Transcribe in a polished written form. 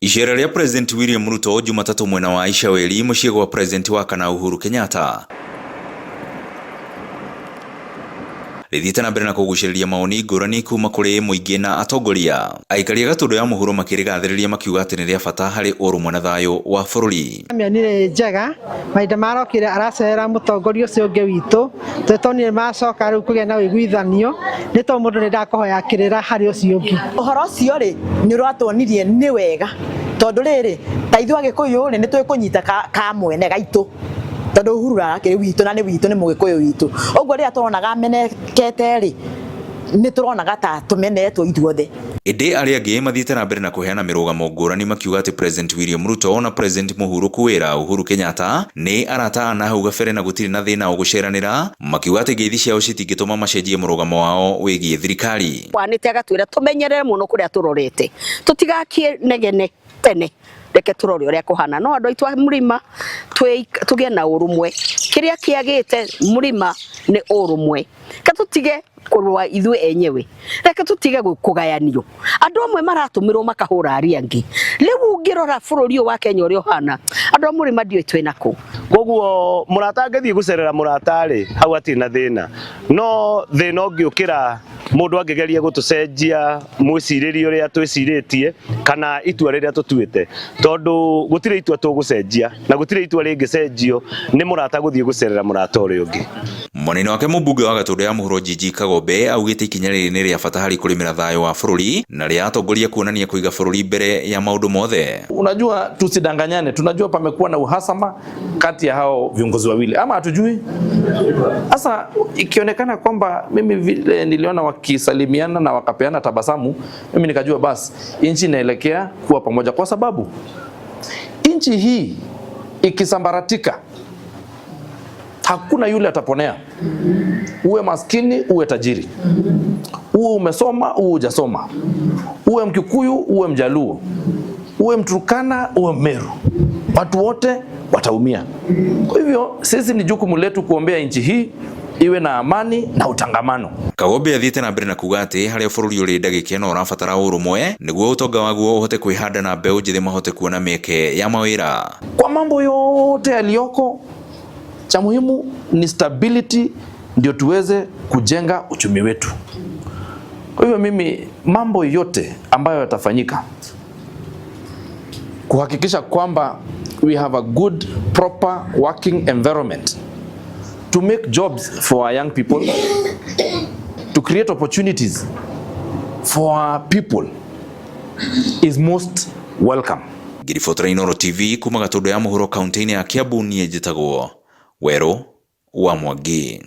Icera rĩa President William Ruto Jumatatũ mwena wa Icaweri mũciĩ gwa President wa kana Uhuru Kenyatta rĩthiĩte na mbere na kũgucĩrĩria mawoni ngũrani kuma kũrĩ mũingĩ na atongoria. Aikari a Gatũndũ ya mũhuro makĩrĩgathĩrĩria makiuga atĩ nĩ rĩa bata harĩ ũrũmwe na thayũ wa bũrũri. Mĩonire njega mahinda marokire aracerera mũtongoria ũcio ũngĩ witũ tũtonire macoka rĩu kũgĩa na ũiguithanio nĩ tondũ mũndũ nĩ ndakũhoya kĩrĩra harĩ ũcio ũngĩ. Ũhoro ũcio rĩ nĩ ũratuonirie nĩ wega tondũ rĩrĩ ta ithuĩ Agĩkũyũ rĩ nĩ twĩkũnyita ka mwene gaitũ tondũ Uhuru arakĩrĩ witũ na nĩ witũ nĩ Mũgĩkũyũ witũ. Ũguo rĩrĩa tũronaga amenekete rĩ nĩ tũronaga ta tũmenetwo ithuothe. Ĩndĩ arĩa angĩ mathiĩte na mbere na kũheana mĩrũgamo ngũrani makiuga atĩ President William Ruto na President mũhurũku wĩra Uhuru Kenyatta nĩ arata a hau gabere na gũtirĩ na thĩna ũgũceranĩra, makiuga atĩ ngeithi ciao citingĩtũma macenjie mũrũgamo wao wĩgiĩ thirikari. Wanĩte agatwĩra tũmenyerere mũno kũrĩa tũrorete, tũtigakie negene tene, reke tũrore ũrĩa kũhana. No andũ aitũ a mũrĩma tũgĩe na ũrũmwe, kĩrĩa kĩagĩte mũrĩma nĩ ũrũmwe. Reke tũtige kũrũa ithuĩ enyewe, reke tũtige kũgayanio. Andũ amwe maratũmĩrwo makahũra arĩa angĩ. Rĩu ũngĩrora bũrũri ũyũ wa Kenya ũrĩa ũhana, andũ a mũrĩma ndiũĩ twĩna kũ. Koguo mũrata angĩthiĩ gũcerera mũrata rĩ, hau hatirĩ na thĩna. No thĩna ũngĩũkĩra mũndũ angĩgeria gũtũcenjia mwĩcirĩrie ũrĩa twĩcirĩtie kana itua rĩrĩa tũtuĩte, tondũ gũtirĩ itua tũgũcenjia na gũtirĩ itua rĩngĩcenjio nĩ mũrata gũthiĩ gũcerera mũrata ũrĩa ũngĩ. Mwena-inĩ wake mũmbunge wa Gatũndũ ya mũhuro Gigi Kagombe augĩte ikinya rĩrĩ nĩ rĩa bata harĩ kũrĩmĩra thayũ wa bũrũri na rĩa atongoria kuonania kũiga bũrũri mbere ya maũndũ mothe. Unajua, tusidanganyane, tunajua pamekuwa na uhasama kati ya hao viongozi wawili, ama hatujui? Sasa ikionekana kwamba mimi vile niliona wakisalimiana na wakapeana tabasamu, mimi nikajua basi nchi inaelekea kuwa pamoja, kwa sababu nchi hii ikisambaratika hakuna yule ataponea. Uwe maskini uwe tajiri, uwe umesoma uwe hujasoma, uwe Mkikuyu uwe Mjaluo, uwe Mturkana uwe Mmeru, watu wote wataumia. Kwa hivyo sisi ni jukumu letu kuombea nchi hii iwe na amani na utangamano. Kagombe athiĩte na mbere na kuga atĩ harĩa bũrũri ũrĩ ndagĩka ĩno ũrabatara ũrũmwe nĩguo ũtonga waguo ũhote kwĩhanda na mbeũ njĩthĩ mahote kuona mĩeke ya mawĩra. Kwa mambo yote yaliyoko, cha muhimu ni stability, ndio tuweze kujenga uchumi wetu. Kwa hivyo mimi, mambo yote ambayo yatafanyika kuhakikisha kwamba we have a good proper working environment to make jobs for our young people, to create opportunities for our people is most welcome. Ngĩribotera Inooro TV kuma Gatũndũ ya mũhuro kaunti-inĩ ya Kiambu, niĩ njĩtagwo Werũ wa Mwangi.